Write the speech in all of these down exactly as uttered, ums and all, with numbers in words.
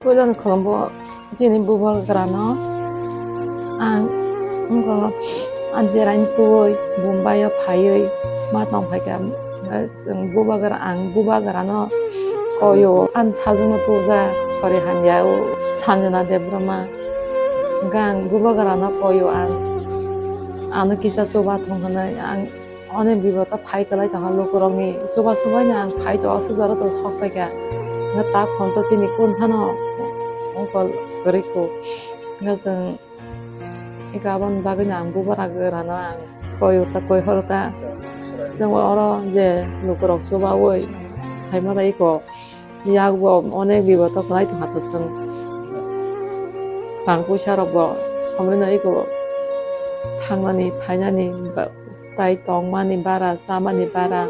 Puilani khulumbo chini bubagrano ang wngkha, ang jerain twiwi Bombay o phaiwi ma tong phaikha, chwng bubagra, ang bubagrano koyo, ang sajwkno tuja sori hamya o Sanjana Debbarma, hwnkhe ang bubagrano koyo, ang ano kisa chuba thung hwnwi ang Oni bibo ta phai kwlai tongkha, lukurokni chuba chubaino ang phai to aswk jora to thok paikha. Hwnkhe ta phone to chini kun phano wngkol kwrwi kho. Hwnkhe chwng eka aboni bagwino ang bubara gwnano ang koi ta koi horo ta. Chwng oro je lukurok chubaui phaima bai eko. Yakbo onek bibo to kwlai tongkha to chwng. Rang puisa rokbo hamrwino eko thangnani phainani ba-, tai tongmani bara, chamani bara.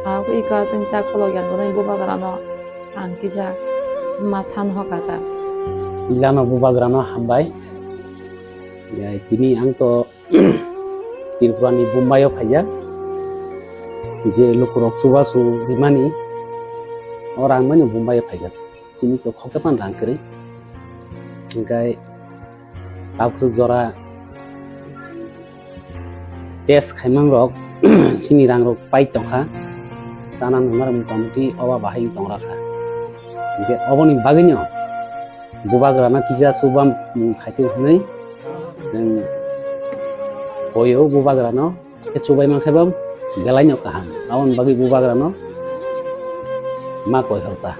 Abo eko chwng ta kholok yang gonai bubagrano ang kisa ma san hoka ta. Ilano bubagrano hambai. Ya, tini ang to Tripura ni Bombay o phaijak, je lukurok chubachu rimani, o rang mani Bombay o phaijak. Chini to khoksa pan rang kwrwi. Hingkai tabuk jora test khaimang rok, chini rang rok pai tongkha. Chana nungma rok motamoti oba bahai tong rakha. Hingke oboni bagwino bubagrano kisa chuba, mm, khaitwi hwnwi chwng koyo bubagrano, khe chubai mankhe bo belaino kaham. Aboni bagwi bubagrano ma koi horta,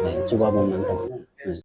eh, chuba bo mankha.